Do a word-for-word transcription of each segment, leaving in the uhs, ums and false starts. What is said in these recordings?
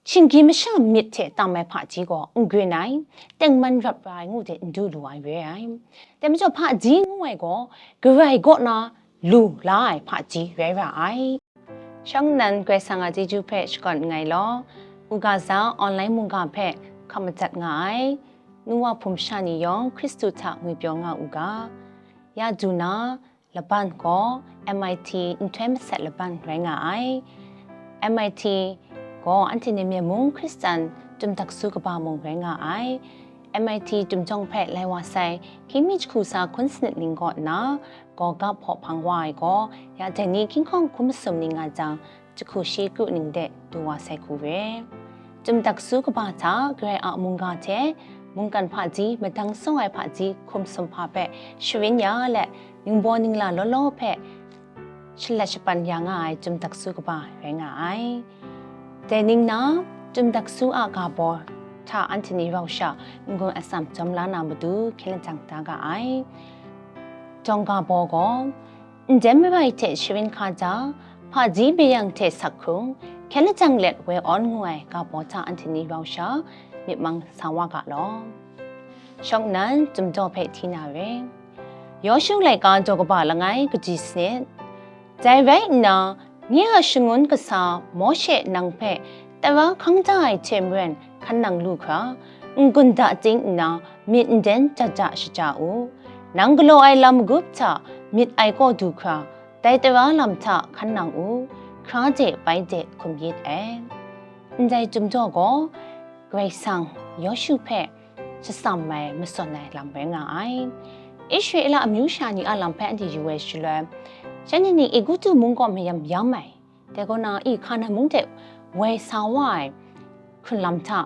Shinggyim masha myit hte tam ai hpaji gaw n grin ai, tengman rap ra ai ngu de n du lu ai re ai. Dai majaw hpaji ngu ai gaw Karai kaw na lu la ai hpaji rai ra ai. Shawng nnan Karai Kasang a chyeju hpe shakawn nngai law, u ga za online mungga hpe hkap madat nga ai, nu wa hpum sha ni yawng Hkristu hta ngwipyaw nga u ga. Ya du na, laban gaw M I T nhtoi masat laban rai nga ai. M I T gaw anhte ni myen mung Hkristan Tum Daksu Kaba mung rai nga ai. M I T Tum Jawng hpe lai wa sai, hkying mi jahku sa hkun sanit ning kaw nna, gaw gap hpaw hpang wa ai gaw, ya dai ni hkying hkawng hkum masum ning nga jang, jahku shi kru ning de du wa sai hku re. Tum Daksu Kaba hta Karai a mungga hte mungkan hpaji madang sawng ai hpaji hkum sumhpa hpe sharin ya let, ningbaw ningla law law hpe shalat shapan ya nga ai Tum Daksu Kaba rai nga ai. Dai ning na, Tum Daksu a ga baw hta anhte ni rau sha n-gun atsam jawm la na matu hkyen lajang da ga ai. Jawng ga baw gaw, nden marai hte sharin hkaja, hpaji beyang hte sak hkrung, hkyen lajang let woi awn ngu ai ga baw hta anhte ni rau sha myit mang sa wa ga law. Shawng nnan Tum Daw hpe hti na re. Yawshu laika daw kaba langai kaji sanit. Dai rai nna, nye a shangun kasa Mawshe nang hpe tara hkang da ai hte maren hkan nang lu hkra, n-gun da ting nna myit nden jat ja shaja u. Nang galaw ai lam magup hta myit ai kaw du hkra, dai tara lam hta hkan nang u, hkra de bai de hkum yit ai. Ndai Tum Daw gaw Karai Kasang Yawshu hpe shatsam ai, matsawn ai lam rai nga ai. Israela amyu sha ni a lam hpe anhte yu ai shaloi, shanhte ni Egutu mung kaw mayam yam ai, dai kaw na i Hkanan mung de woi sa wa ai hkrunlam hta,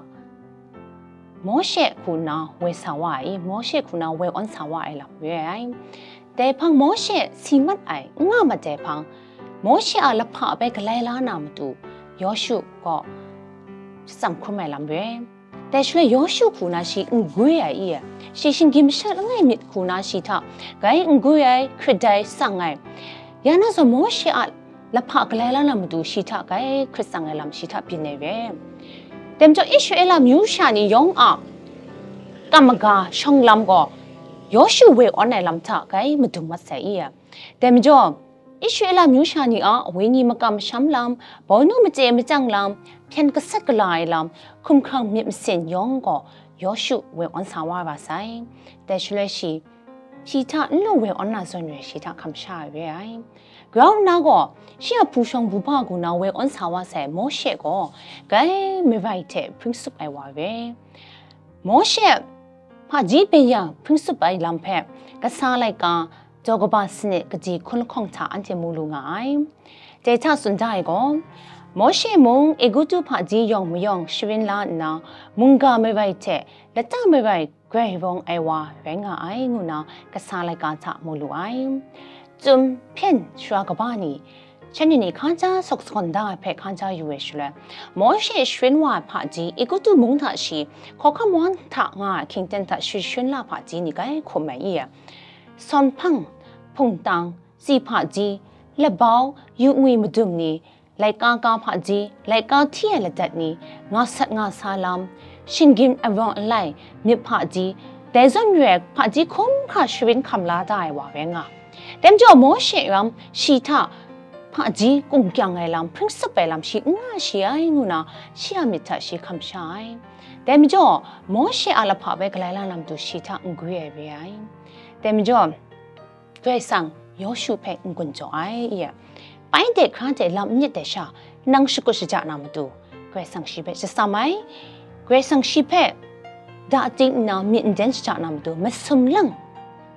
Mawshe hku nna woi sa wa ai, Mawshe hku nna woi awn sa wa ai lam re ai. Dai hpang Mawshe si mat ai, n nga mat ai hpang, Mawshe a lahpa bai galai la na matu, Yawshu gaw shatsam hkrum ai lam re. Dai shaloi Yawshu hku na shi n gwi ai i, shi shinggyim masha langai myit hku na shi hta gai n gwi ai, hkrit ai, tsang ai. Ya na zawn Mawshe a lahpa galai la na matu shi hta gai hkrit tsang ai lam shi hta byin ai re. Dai majaw Israela myu sha ni yawng a kam maga shawng lam gaw Yawshu woi awn ai lam hta gai madum mat sai i. Dai majaw, Israela myu sha ni a wenyi makam masham lam, bawnu machye machyang lam, hpyen gasat gala ai lam, hkumhkrang myit masin yawng gaw Yawshu woi awn sa wa ra sai. Dai shaloi shi, shi hta n lu woi awn na zawn re shi hta hkam sha ai re ai. Grau nna gaw, shi a hpu shawng hpu hpa hku na woi awn sa wa sai Mawshe gaw, gai marai hte hpring tsup ai wa re. Mawshe hpaji beyang hpring tsup ai lam hpe, kasa laika, daw kaba sanit kaji hkun lahkawng hta anhte mu lu nga ai. Dai hta tsun da ai gaw, Mawshe mung Egutu hpaji yawng mayawng sharin la nna, mungga marai hte lata marai grai rawng ai wa rai nga ai, ngu na kasa laika hta mu lu ai. Chyum hpyen sara kaba ni, shanhte ni hkaja sawk sagawn da ai hpe hkaja yu ai shaloi, Mawshe sharin wa ai hpaji, Egutu mung hta shi, hkawhkam wan hta nga ai hkyingten hta shi sharin la hpaji ni gai hkum ai i? Sawn hpang, hpungtang, tsi hpaji, labau, yu ngwi madum ni, laika ka hpaji, laika hti ai ladat ni, nga sat nga sa lam, shinggyim arawng alai, myit hpaji, dai zawn re ai hpaji hkum hkra sharin hkam la da ai wa rai nga. Dai majaw Mawshe ram shi hta hpaji kungkyang ai lam, hpring tsup ai lam shi n nga shi ai, ngu na shi a myit hta shi hkam sha ai. Dai majaw, Mawshe a lahpa bai galai la na matu shi hta n gwi ai re ai. Dai majaw, Karai Kasang Yawshu hpe n-gun jaw ai, i? Bai de hkra de lam n myit ai sha, nang shakut shaja na matu, Karai Kasang shi hpe shatsam ai, Karai Kasang shi hpe da ting nna myit n den shaja na matu, masum lang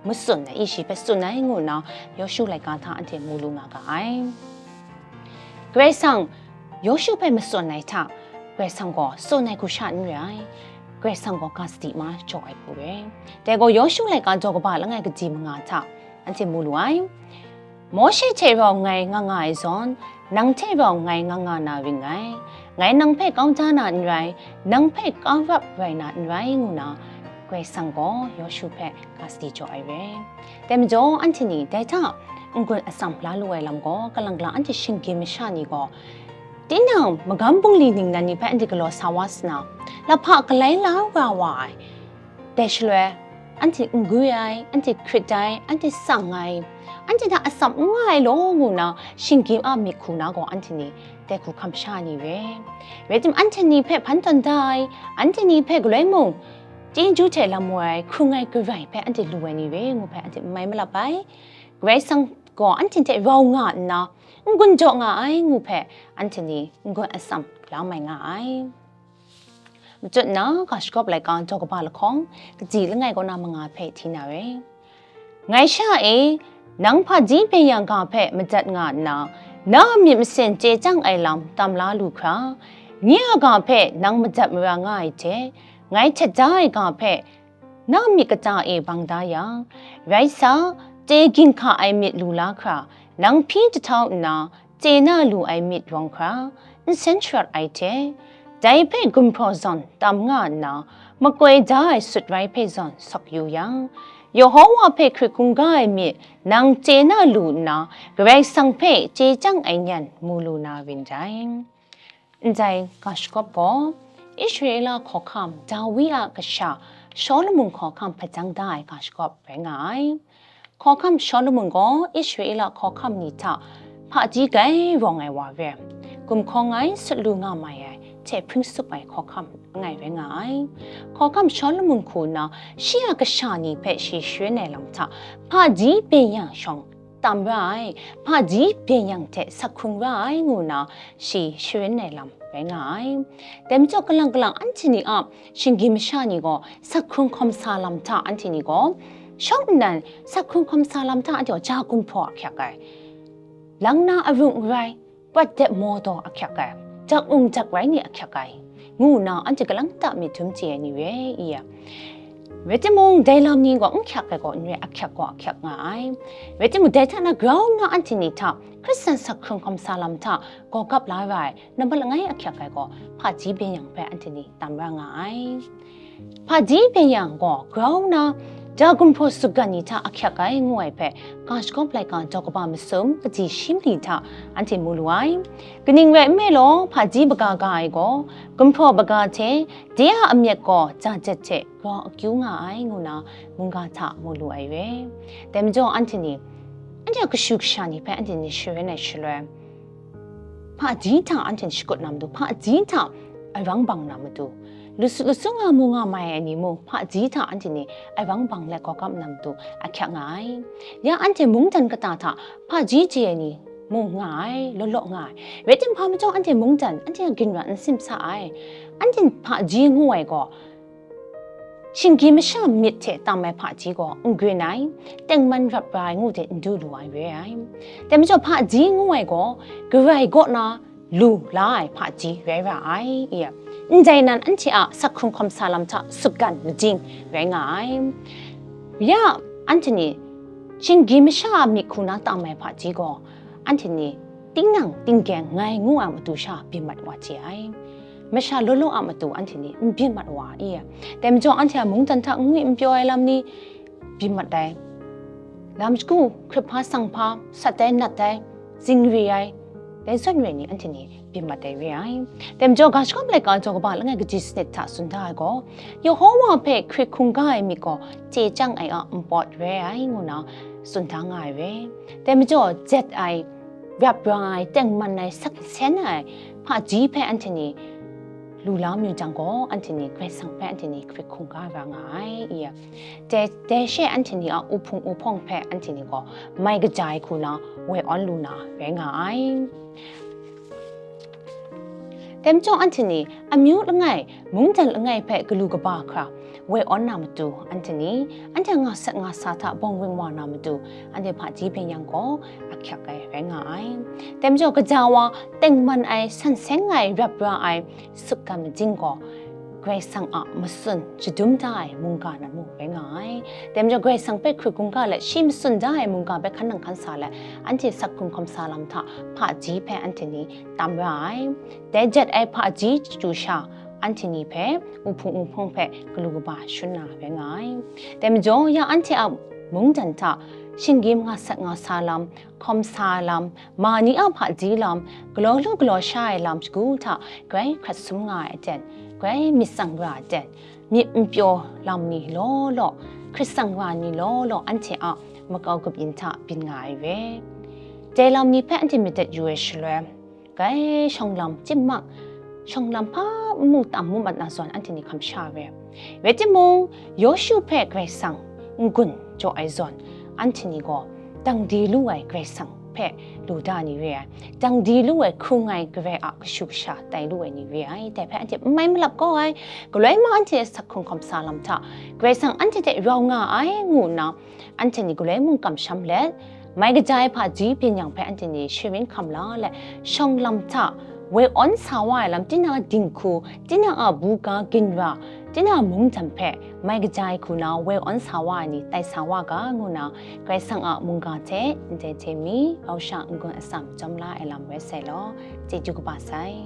matsun ai, i shi hpe tsun ai, ngu nna Yawshu laika hta anhte mu lu nga ga ai. Karai Kasang Yawshu hpe matsun ai hta, Karai Kasang gaw tsun ai hku sha n re ai, Karai Kasang gaw ga sadi ma jaw ai hku re. Dai gaw Yawshu laika daw kaba langai kaji manga hta anhte mu lu ai. Mawshe hte rau ngai nga nga ai zawn, nang hte rau ngai nga nga na ring ngai. Ngai nang hpe kau da na n rai, nang hpe kau rap rai na n rai, ngu na Karai Kasang gaw Yawshu hpe ga sadi jaw ai re. Dai majaw, anhte ni dai hta n-gun atsam la lu ai lam gaw, kalang la anhte shinggyim masha ni gaw, Tinang magam bungli ningnan ni hpe anhte galaw sa wa sa na, lahpa galai la ra wa ai. Dai shaloi, anhte n gwi ai, anhte hkrit ai, anhte tsang ai, anhte hta atsam n nga ai law ngu nna, shinggyim a myit hku na gaw anhte ni dai hku hkam sha ni re. Rai tim, anhte ni hpe hpan tawn da ai, anhte ni hpe galoi mung, chyeju hte lam woi ai, hkrung ai Karai hpe anhte lu ai ni re ngu hpe anhte n mai malap ai. Karai Kasang gaw anhte hte rau nga nna, n gun jaw nga ai ngu hpe anhte ni n-gun atsam la mai nga ai. Matut na ga shagawp laika daw kaba lahkawng, kaji langai kaw na manga hpe hti na re. Ngai sha e, nang hpaji byeng yang ga hpe madat nga nna, na a myit masin chye chyang ai lam tam la lu hkra, nye a ga hpe nang madat mara nga ai hte, ngai htet da ai ga hpe na myit kata e bang da yang, rai sa, chye ginhka ai myit lu la hkra, nang hpyi jahtau nna, chye na lu ai myit rawng hkra, n sen sharawt ai hte, dai hpe gumhpraw zawn tam nga nna, makoi da ai sut rai hpe zawn sawk yu yang, Yehova hpe hkrit hkungga ai myit nang chye na lu nna, Karai Kasang hpe chye chyang ai nyan mu lu na rin dai. Ndai ga shagawp gaw, Israela hkawhkam Dawi a kasha Shawlumon hkawhkam hpadang da ai ga shagawp rai nga ai. Hkawhkam Shawlumon gaw Israela hkawhkam ni hta hpaji grai rawng ai wa re, gumhkawng ai, sut lu nga mai ai, hte hpring sup ai hkawhkam langai rai nga ai. Hkawhkam Shawlumon hku nna shi a kasha ni hpe shi sharin ai lam hta hpaji byeng yang shawng tam ra ai, hpaji byeng yang hte sak hkrung ra ai ngu nna shi sharin ai lam rai nga ai. Dai majaw, kalang kalang anhte ni a shinggyim masha ni gaw sak hkrung hkawm sa lam hta anhte ni gaw, shawng nnan sak hkrung hkawm sa lam hta anhte gaw ja gumhpraw ahkyak ai, lang na arung arai, prat dep maw taw ahkyak ai, jak ung jak rai ni ahkyak ai, ngu nna anhte kalang ta myit dum chye ai ni re i? Rai timung, dai lam ni gaw n hkyak ai gaw n re, ahkyak gaw ahkyak nga ai. Rai timung, dai hta na grau nna anhte ni hta Hkristan sak hkrung hkawm sa lam hta gaw gap la ra ai, nambat langai ahkyak ai gaw hpaji byeng yang hpe anhte ni tam ra nga ai. Hpaji byeng yang gaw grau nna, ja gumhpraw sutgan ni hta ahkyak ai ngu ai hpe, ga shagawp laika daw kaba masum, kaji shi mali hta anhte mu lu ai. Kaning rai nme law, hpaji baga ga ai gaw, gumhpraw baga hte, de a amyat gaw ja jet hte grau akyu nga ai ngu na mungga hta mu lu ai re. Dai majaw, anhte ni, anhte a kashu kasha ni hpe anhte ni sharin ai shaloi, hpaji hta anhte ni shakut na matu, hpaji hta arang bang na matu, lusu lusu nga mu nga mai ai ni mung, hpaji hta anhte ni arang bang let gaw gap na matu ahkyak nga ai. Ya anhte mungdan kata hta hpaji chye ai ni mung nga ai, law law nga ai. Rai tim, hpa majaw anhte mungdan, anhte a ginra n simsa ai. Anhte hpaji ngu ai gaw, shinggyim masha myit hte tam ai hpaji gaw n grin ai, tengman rap ra ai ngu de n du lu ai re ai. Dai majaw, hpaji ngu ai gaw, Karai kaw na lu la ai hpaji rai ra ai. Ndai nan, anhte a sak hkrung hkawm sa lam hta sutgan majing rai nga ai. Ya, anhte ni shinggyim masha a myit hku na tam ai hpaji gaw, anhte ni tinang tinggyeng ngai ngu a matu sha byin mat wa chye ai. Masha law law a matu anhte ni n byin mat wa i? Dai majaw, anhte a mungdan hta n ngwi n pyaw ai lam ni byin mat ai. Lam shagu, hkrit hpa, sang hpa, sat ai, nat ai, zingri ai, dai zawn re ni anhte ni byin mat ai re ai. Dai majaw, ga shagawp laika daw kaba langai kaji sanit hta tsun da ai gaw, Yehova hpe hkrit hkungga ai myit gaw chye chyang ai a npawt re ai ngu na tsun da nga ai re. Dai majaw, jet ai, rap ra ai, tengman ai, sak nsen ai hpaji hpe anhte ni lu la mayu jang gaw, anhte ni Karai Kasang hpe anhte ni hkrit hkungga ra nga ai i? Dai, dai she anhte ni a uhpung uhpawng hpe anhte ni gaw mai kaja ai hku na woi awn lu na rai nga ai. Dai majaw, anhte ni amyu langai, mungdan langai hpe galu kaba hkra woi awn na matu, anhte ni, anhte a nga sat nga sa hta bawng ring wa na matu, anhte hpaji byeng yang gaw ahkyak ai rai nga ai. Dai majaw, gaja wa, tengman ai, san seng ai, rap ra ai, sutgan majing gaw, Karai Kasang a matsun shadum da ai mungga nan mung rai nga ai. Dai majaw, Karai Kasang hpe hkrit hkungga let shi matsun da ai mungga hpe hkan nang hkan sa let, anhte sak hkrung hkawm sa lam hta hpaji hpe anhte ni tam ra ai. Dai jet ai hpaji chyu sha, anhte ni hpe, uhpung uhpawng hpe galu kaba shun na rai nga ai. Dai majaw, ya anhte a mungdan hta shinggyim nga sat nga sa lam, hkawm sa ai lam, ma ni a hpaji lam, galaw lu galaw sha ai lam shagu hta grai hkrat sum nga ai aten, grai myit tsang ra ai aten, myit n pyaw lam ni law law, hkrit tsang ra ni law law, anhte a makau grup yin hta byin nga ai re. Dai lam ni hpe anhte madat yu ai shaloi, grai shawng lam chyim mak, shawng lam hpa n mu tam mu mat na zawn anhte ni hkam sha re. Rai timung, Yawshu hpe Karai Kasang n-gun jaw ai zawn, anhte ni gaw dang di lu ai Karai Kasang hpe lu da ni re ai, dang di lu ai hkrung ai Karai a kashu kasha tai lu ai ni re ai, dai hpe anhte n mai malap kau ai. Galoi mung anhte sak hkrung hkawm sa lam hta Karai Kasang anhte hte rau nga ai ngu nna, anhte ni galoi mung kamsham let, mai kaja ai hpaji byin yang hpe anhte ni sharin hkam la let, shawng lam hta woi awn sa wa ai lam, tinang a dinghku, tinang a buga ginra, tinang a mungdan hpe mai kaja ai hku na woi awn sa wa ai ni tai sa wa ga ngu na, Karai Kasang a mungga hte ndai hte mi, rau sha n-gun atsam chyawm la ai lam rai sai law, chyeju kaba sai.